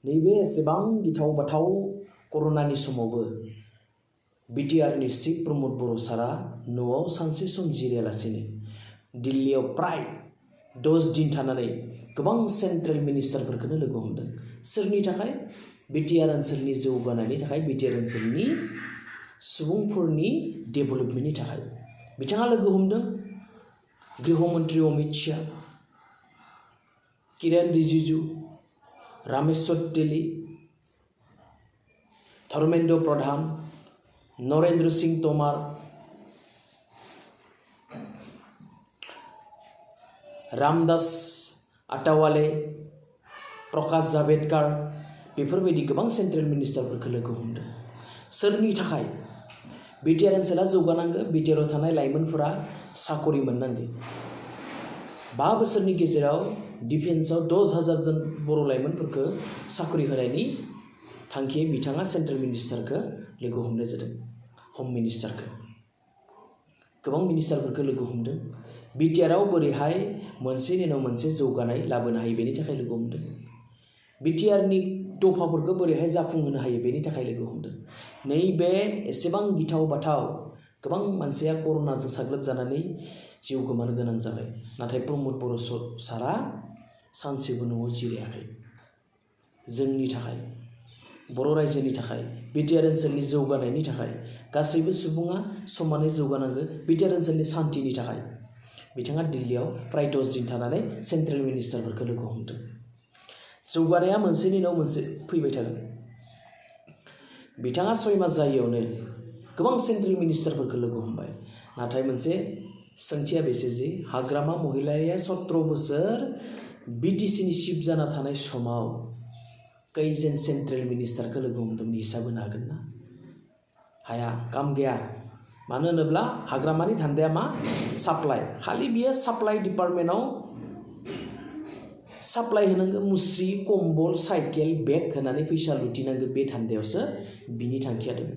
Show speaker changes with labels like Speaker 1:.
Speaker 1: नैबे एसेबां गिथाव बाथाव कर'नानि समावबो BTR नि चिफ प्रमद बर' सारा न'आव सानसे सम जिरायालासिनो दिल्लीयाव प्राय 10 दिन थानानै गोबां सेन्ट्रेल मिनिस्टारफोरखौनो लोगो हमदों। सोरनि थाखाय? BTR ओनसोलनि जौगानायनि थाखाय, BTR ओनसोलनि सुबुंफोरनि डेभेलपमेन्टनि थाखाय बिथाङा लोगो हमदों गृहमन्त्री अमित शाह, किरेन रिजिजु, रामेश्वर तेली, धर्मेन्द्र प्रधान, नरेंद्र सिंह तोमर, रामदास आटावाले, प्रकाश जावडेकर बेफोरबायदि गोबां सेन्ट्रेल मिनिस्टारफोरखौ लोगो हमदों। सोरनि थाखाय? BTR ओनसोला जौगानांगौ, BTR आव थानाय लाइमोनफोरा साकरि मोननांगौ। 5 बोसोरनि गेजेराव डिफेन्सआव 10,000 जन बर' लाइमोनफोरखौ साकरि होनायनि थांखियै बिथाङा सेन्ट्रेल मिनिस्टारखौ लोगो हमनाय जादों, हम मिनिस्टारखौ। गोबां मिनिस्टारफोरखौ लोगो हमदों। BTR आव बोरैहाय मोनसेनि उनाव मोनसे जौगानाय लाबोनो हायो बेनि थाखाय लोगो हमदों। BTR नि दफाफोरखौ बोरैहाय जाफुंहोनो हायो बेनि थाखाय लोगो हमदों। नैबे एसेबां गिथाव बाथाव गोबां मानसिया कर'नाजों साग्लोबजानानै जिउ गोमानो गोनां जाबाय। नाथाय प्रमद बर' सारा सानसेबो न'आव जिरायाखै। जोंनि थाखाय, बर' रायजोनि थाखाय, BTR ओनसोलनि जौगानायनि थाखाय, गासैबो सुबुङा समानै जौगानांगौ, BTR ओनसोलनि सान्थिनि थाखाय बिथाङा दिल्लीयाव प्राय 10 दिन थानानै सेन्ट्रेल मिनिस्टारफोरखौ लोगो हमदों। जौगानाया मोनसेनि उनाव मोनसे फैबाय थागोन। बिथाङा 6 मास जायैयावनो गोबां सेन्ट्रेल मिनिस्टारफोरखौ लोगो हमबाय। नाथाय मोनसे सोंथिया बेसो जे हाग्रामा महिलाया 17 बोसोर BTC नि चिफ जाना थानाय समाव कैजन सेन्ट्रेल मिनिस्टारखौ लोगो हमदोंमोन हिसाब होनो हागोन ना? हाया, काम गैया। मानो होनोब्ला हाग्रामानि धान्दाया मा? साप्लाइ। खालि बियो साप्लाइ डिपार्टमेन्टआव साप्लाइ होनांगौ, मुस्रि, कम्बल, साइकेल, बेग होनानै फैसा लुटिनांगौ, बे धान्दायावसो बिनि थांखिया दङ।